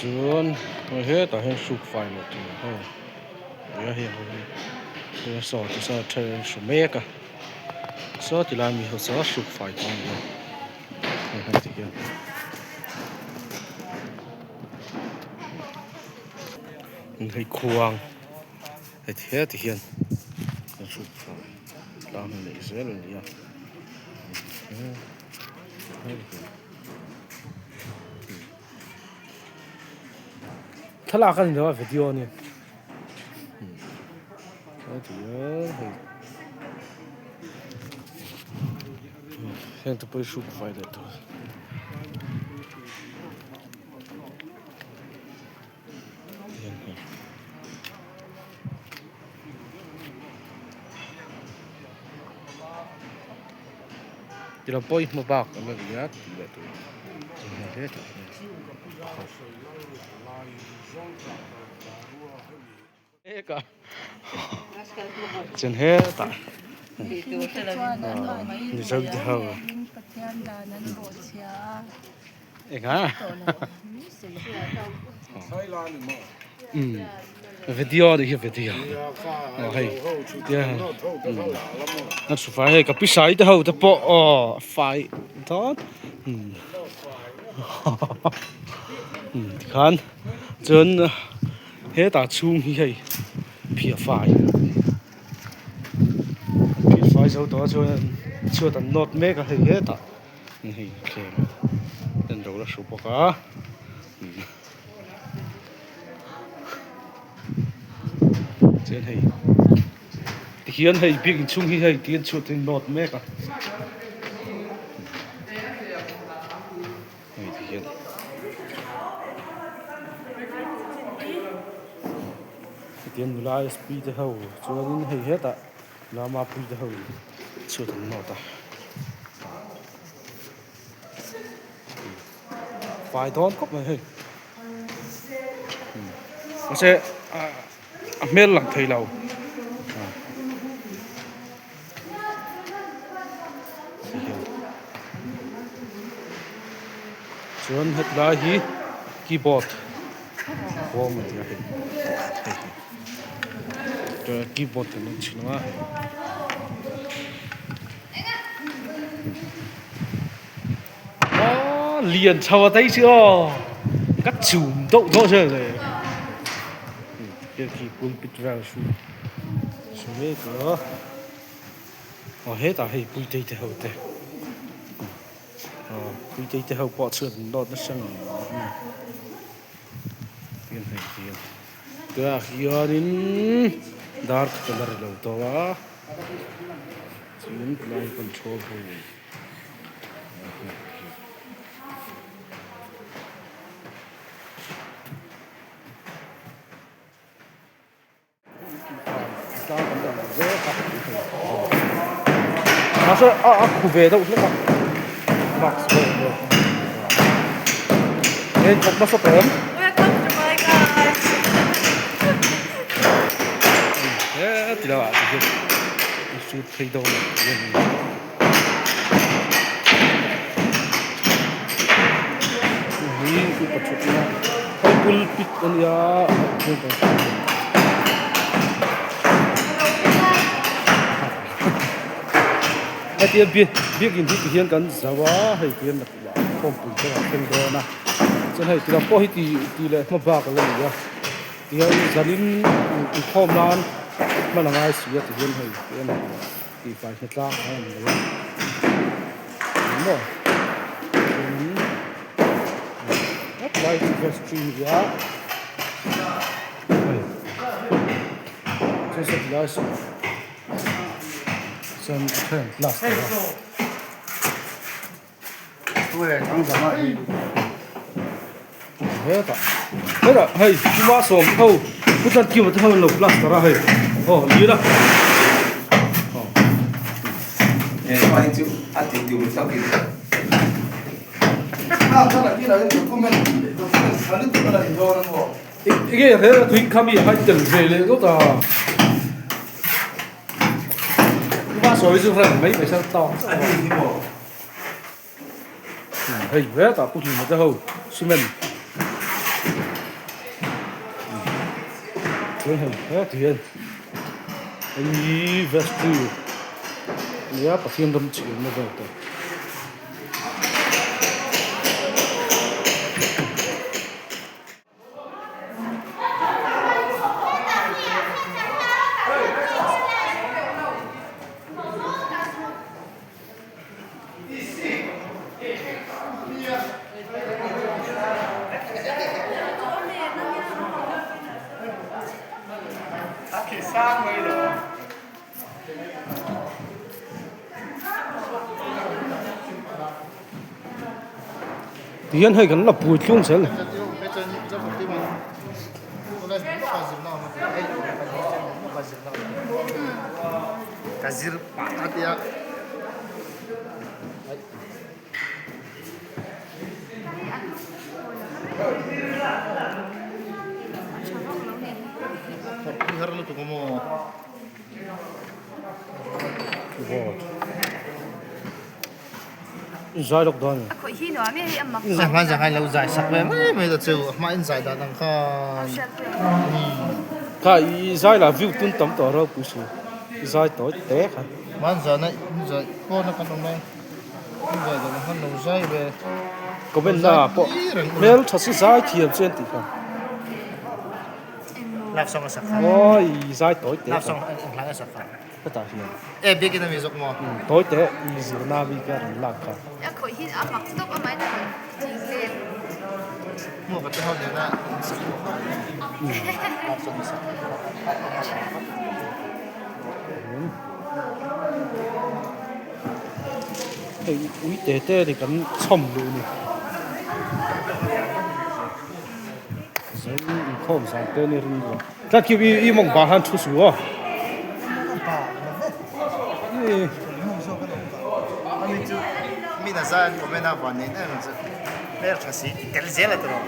Chuan hetah hian hruk fai leh tur ho nia hei ho hi chuan saw ti sawn a then an hru mek a saw ti lai mi ho saw hruk fai tur a ni a hei han ti hian. Hei khuang hei ti heti hian an hruk fai tlang hi neih zel a ni a. Thlalak a ni lo a video a ni heng te pawh hi hruk fai leh tur. Ti lo pawh i hmu bak ang a nia tih leh tur chuan hetah mizo te ho enga umm video anih hi video aw hei a thu fai hei ka pi sai te ho te pawh aw a fai dawn umm tikhan chuan hetah chhung hi hei phiah fai phiah fai zo tawh a chuan chhuat an nawt mek a hei hetah. Hei thleng en ro la hru bawk a chuan hei tihian hei biak inchhung hi hei tihian chhuat hi nawt mek a hei tihian hetiang nula sp te ho chuanin hei hetah Lama pui te ho in chhuat an nawt a fai dawn khawp mai hei mahse a hmel lang thei lo chuan hetlai hi keyboard khawm a ni a hei hei hi. Keyboard kan en thin a aw lian chho a tei chu aw ka chum deuh deuh che le khi pulpit vel chu chu mek a aw hetah hei puitei te ho te aw puitei te ho pawh chuan an nawt nasa ngei mai tin hei hian. Tunah hianin dar khat a la ri lo tawh a chuan tunah hi control room mahse a a khu ve deuh hlek a mask pawh a awm hei thawk nasa tawh em. He ti lo ah ti hian a shoot phei dawn a ti hian hi upa thutna hei pulpit a nia hetia biakin hi ti hian kan zo a hei ti hian nakinah khawmpui te a thleng dawn a chuan hei ti lam pawh hi ti ti leh hma bak a la ni a tihian zanin inkhawm nan hman a ngai si a ti hian hei ti a ni tihfai hna tlang a ni lo a ni maw chuanin hetlai hi vestry a ni a hei chuan saw tilai saw. Chuan a then plus tawh a. Hetah hetah hei kuma sawm ho pu tlan kiu te ho an lo plus tar a hei aw lir a aw. Enge rel a tui kha mi a tel ve leh ngawt a. Kuma sawi chu ran mai mai sal tawk hei hetah pu hlima te ho cement Chuan hei heti hian hei vestry nia Pathian ram chhiarna vel te. Tihian hei kan la pui tlung zel. Ka zir pah a tia. Har lutuk maw. Zai lawk dawn. Zai hman zai lo zai sak ve mai mai ta chu a hma in zai dan ang khan. Kha i zai la view tun tam tawh ropui si. I zai tawi te kha. Hman zana in zai pawna kan awm lai. In zai dan ang khan lo zai ve. Comment na pawh hmel tha si zai thiam chu an tih kha. Love song a sak kha. Aw i zai tawi te kha. Love song eng hla a sak kha. Hetah hian. E biakin ami zawk maw? Tawi teh i zirna mi ka rawn lak kha. A khawih hi a mak tawp a mai ta ching leng. Hmuh ka ti ho nena in sak pawh kha lak zawk a sak. Hei ui te te ni kan chhawm luh ni. Zai inkhawm zan te ni ring lo. Tlat khi i i mawng ba han thu su aw. Ami chu mi na zai an comment a van nei em chu hmel tha si ti tel zel a tiraw.